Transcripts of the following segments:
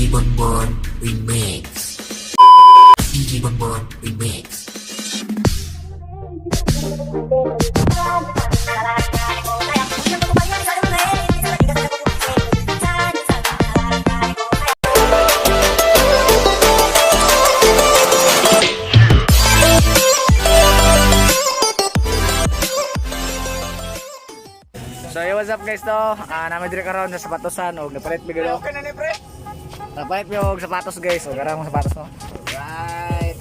DJ Bonbon Remix. DJ Bonbon Remix. So hey, what's up guys to? Namin diri karon sa sapatosan og napalit mi galo. Okay na ni pre. Napalit mi og sapatos guys. Og karang sapatos no. Right.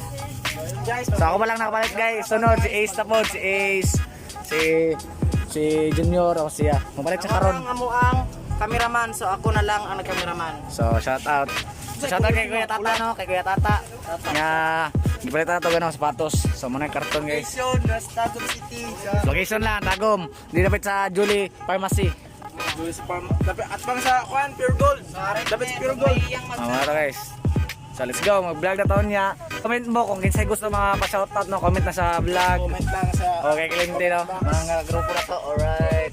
Guys, So ako pa lang nakapalit guys. Sunod si Ace tapod, si Ace, si si Junior o siya. Mapalit siya karon. Ang amo ang cameraman, so ako na lang ang nagkameraman. So shout out. So, shout out kay Kuya Tata no, kay Kuya Tata. Nga gipalit na to ganong sapatos. So mo na yung karton guys. Location, nasa Tagum City. Sa Location lang Tagum. Di dapat sa Julie Pharmacy. Jules Farm. Dapat at pang sa kuan Pure Gold. Dapat sa Pure Gold. Oh, mga to guys. So let's go, mag-vlog na taon niya. Comment mo kung kinsay gusto mga pa-shoutout no, comment na sa vlog. Comment lang sa Okay, Clemente no. Mga grupo na to. Alright.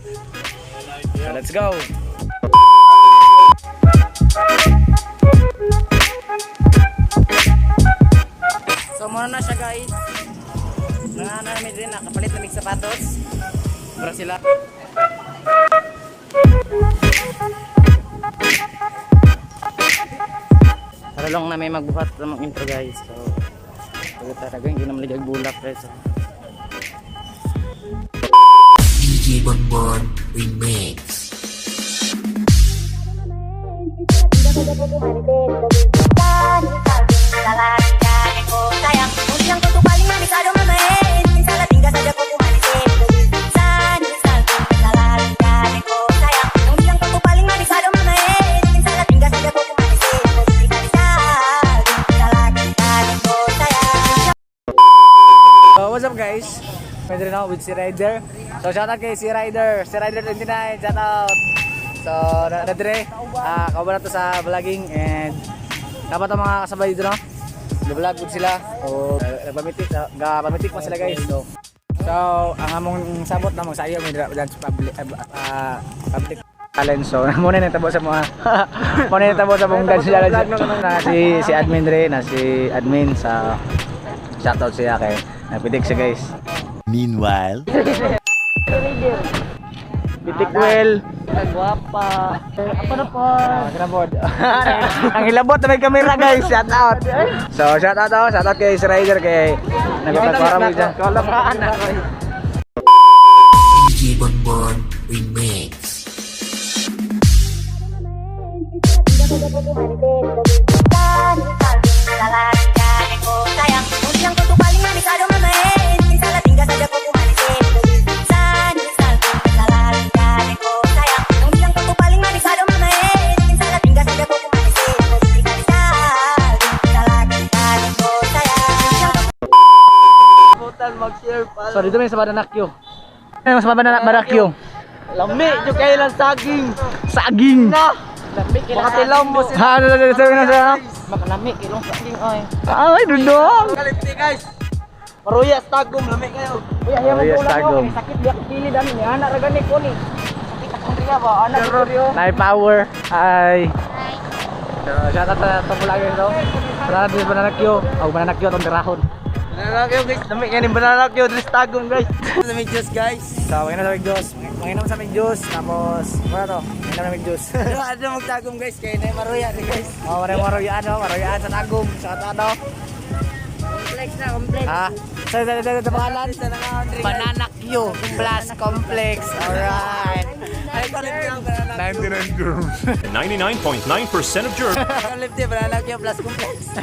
So let's go. So muna na siya guys. Nangana namin din nakapalit na mig sapatos. Para sila. Para lang namin magbuhat sa mga intro guys. So, pagod talaga hindi naman ligag bulak guys. So, DJ Bonbon Remix. So what's up guys? Pwede rin ako with si Rider. So shoutout kay si Rider, si Rider 29, shoutout. So na na dire, kauban na to sa vlogging and dapat ang mga kasabay dito no. Nag-vlog gud sila o nagpamitik, gapamitik pa sila guys. So ang among sabot na magsayo may dance public public challenge. So muna na tabo sa mga muna na tabo sa mong dance challenge. Na si si admin dre na si admin sa shoutout siya kay napitik siya guys. Meanwhile, Pitik well. Guwapa. Ako na po. Ako na po. Ang hilabot na may camera guys. Shout out. So shout out ako. Shout out kay si Rider kay nagpapagpara mo dyan. Kalakaan na. DJ Bonbon Remix. So dito may sa Bananakyo. Ano sa Bananakyo? Lami, yung kailan saging. Saging. Na. Lami kailan mo si Ha, ano, ano, ano, ano, ano? Makalami kilong saging oy. Ay, dundong. Kalipti guys. Maruya sa Tagum, lami kayo. Uy, ayaw Maruya sa Tagum. Sakit biyak kilid ani ni anak ra gani ko ni. Sakit akong riya ba anak ko riyo. Nay power. Ay. So, shout out sa itong vlogger to. Shout out sa Bananakyo. Oh, Bananakyo itong tirahon. Banana kayo guys, lami kayo ni banana kayo diri sa Tagum guys. Lami juice guys. So, manginom sa may juice. Manginom sa may juice. Tapos, wala to. Manginom na may juice. Ano mag Tagum guys kay na maruya ni guys. Oh, maraming maruyaan, no? Maruyaan sa Tagum. Sa ano? Complex na, complex. Ha? Sa pangalan? Banana Q plus Complex. Alright. Ay, kalipti ang banana. 99 girls. 99.9% of germs. Kalipti banana kayo plus complex.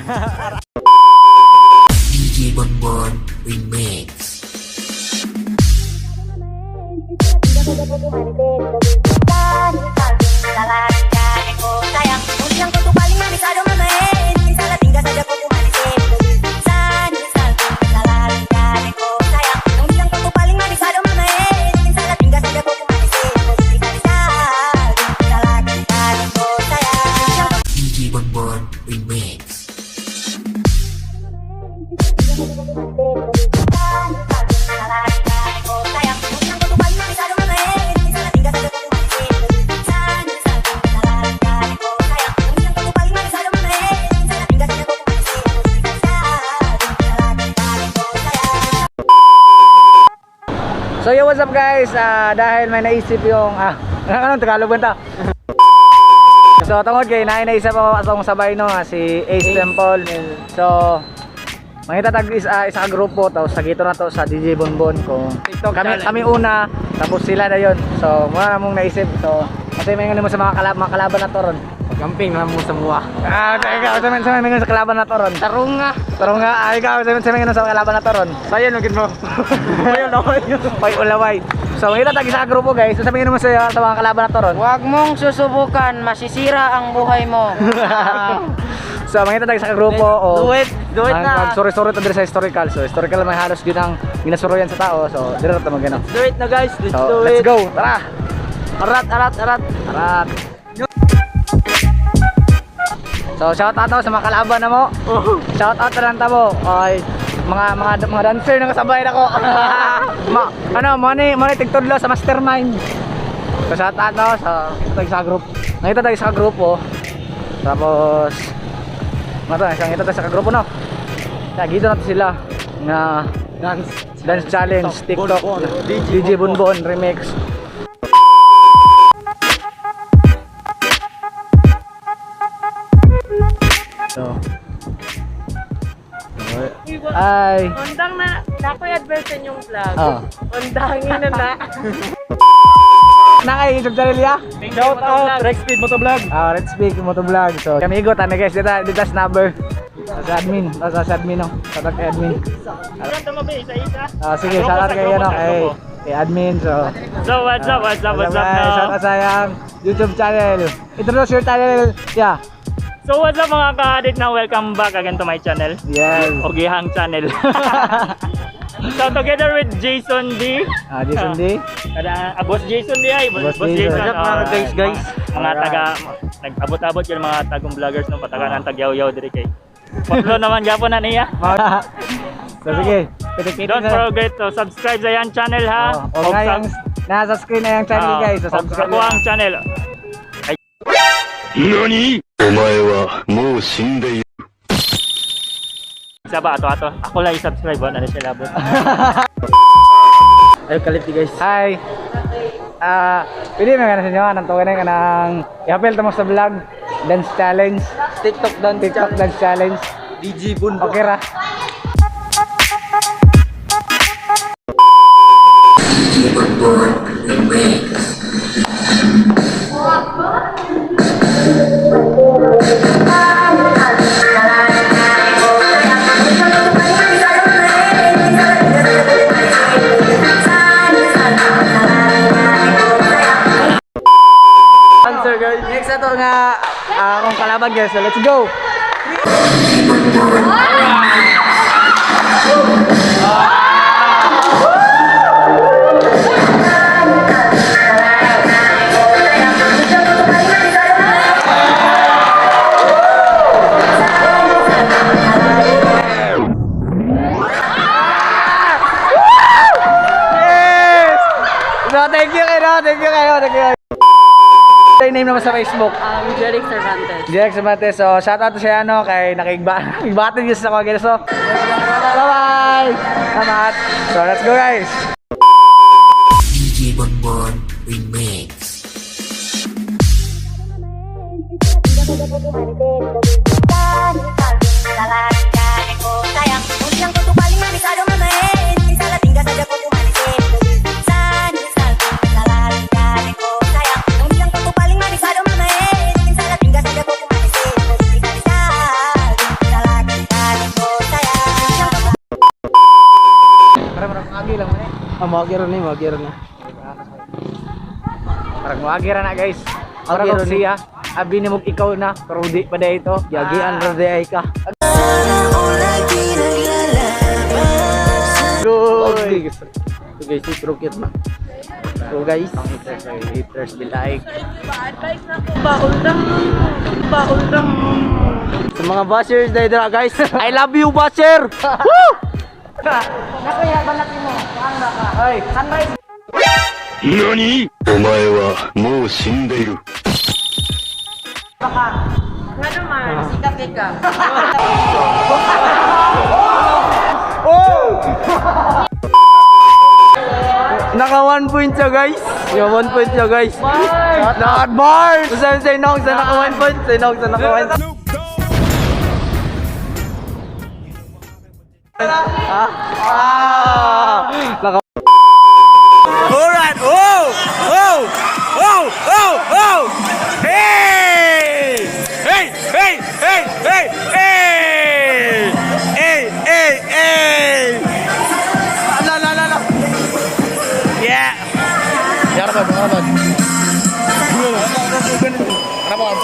DJ Bonbon Remix. DJ Bonbon Remix. So yo, what's up guys? Dahil may naisip yung anong Tagalog ba ta? So tungod kay naay naisip ako atong sabay no nga si Ace Temple. So mangita tag isa ka grupo tapos sagito na to sa DJ Bonbon kung TikTok kami challenge. kami una tapos sila na yon. So muna na mong naisip. So kasi may mo sa mga kalaban na to ron. Camping na mo sa muwa. Teka, sa may sa kalaban na to ron. Tarunga. Tarong nga, ikaw sa may sa kalaban na to ron. Sayon mo gid mo. Mayon ako. Pay ulaway. So mangita tag isa ka grupo guys. So sabihin mo sa mga kalaban na to ron. Huwag mong susubukan, masisira ang buhay mo. So mangita tag isa ka grupo o Do it, do it na. Mag sorry to diri sa historical. So historical may halos yun ang ginasuroyan sa tao. So diri na ta magano. Do it na guys, let's So do let's it. go. Tara. Arat, arat, arat. Tara. So shout out sa mga kalaban na mo. Shout out na lang ta mo. Ay mga dancer na kasabay nako. Ma, ano mo ni tigtudlo sa mastermind. So shout out no sa kita sa group. Nakita tayo sa grupo. Tapos mga to, isang ito tayo sa grupo no. Kaya gito natin sila nga Dance. dance challenge TikTok DJ Bonbon remix. So. Ay. Undang na, nakoy adverse yung vlog. Ah. Undangin na na. Naka YouTube channel ya? Shout out Rex Speed Motovlog. Red Speak Motovlog. So, kami igot ani guys, dito snubber. Sa admin, sa admin no. Shout out kay admin. Sige, shout out kay ano, kay admin. So, So what's up, what's up, what's up Shout now? out sa iyang YouTube channel. Introduce your channel. Yeah. So what's up mga ka-addict na welcome back again to my channel. Yes. Ogihang channel. So together with Jason D. Jason D. Kada, Boss Jason D ay, Boss Boss, Jason. Jason. What's up, mga guys, guys? Mga taga nag-abot-abot yung mga tagong vloggers no patagan ang tagyaw-yaw diri kay. Patlo naman gyapon na niya. So sige, pitik-pitik Don't na. forget to subscribe sa yan channel ha. Oh, o Og nga yung, nasa screen na yung channel guys. So og subscribe ako na. ang channel. 何お前はもう死んでいる。 Isa ba ato ato? Ako lang i-subscribe ba na siya labot. Ay kalit guys. Hi. Pwede mo nga sa inyo, anong tuwan ka ng i-appel mo sa vlog, dance challenge, TikTok dance TikTok dance challenge. DJ Bonbon. Okay ra. DJ Bonbon Remix. Answer guys. Next na to nga akong kalaban guys. So let's go. Yes! So thank you kayo, thank you kayo, thank you. Yung name naman sa Facebook. Jeric Cervantes. Jeric Cervantes. So, shout out to siya ano, kay nakigbatin yun sa ako. So, bye-bye! Salamat! So, let's go guys! DJ Bonbon Remix. Parang parang agi lang man eh. Mo ni, mo ni. Parang moagi ra na guys. Parang Agi ra kung ni. siya, abi ni mo ikaw na, pero di pa dahil ito. Yagian ra di ay ka. Good! So guys, intro cute na. So guys, Ang haters, ay, haters be like. Advice na ko ba undang ba undang. Sa mga bashers dahil dira guys, I love you basher. Ay, sunrise! 何お前はもう死んでいる。 Nga naman, sikat kay ka. Nang Naka 1 point siya, guys. Naka 1 point siya, guys. Naka bars. Sa sa inog sa naka 1 point, sa inog sa naka 1. Ah, ah, naka Alright! Oh! Oh! Oh! Oh! Oh! Hey! Hey! Hey! Hey! Hey! Hey! Hey! Hey! Hey! La la la la! Yeah! Yarabad, yarabad. Yarabad.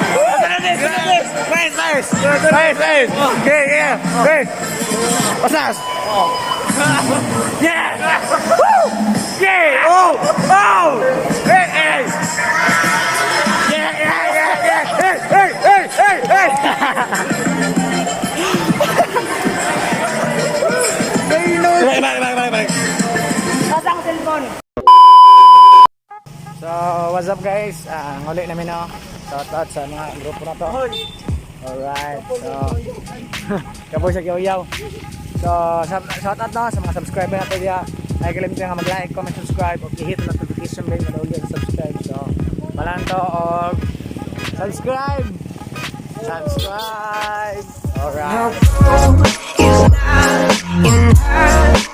DJ Bonbon Remix. Nice, nice! Nice, nice! Okay, yeah! Hey! Pasas! Yeah! Woo! Yeah! Oh! Oh! Hey, hey! Yeah! Hey, hey, hey, hey, hey! Balik, balik, balik, balik. So, what's up, guys? Ah, ang uli namin no. Shout out sa mga grupo na to. Alright. So, kapoy sa Kiyaw. So, shout out no sa mga subscriber natin diya. Ay kalimtan nga mag-like, comment, subscribe, o i-hit notification bell na ulit subscribe. So, malan to og subscribe. Subscribe. Alright. Is not enough.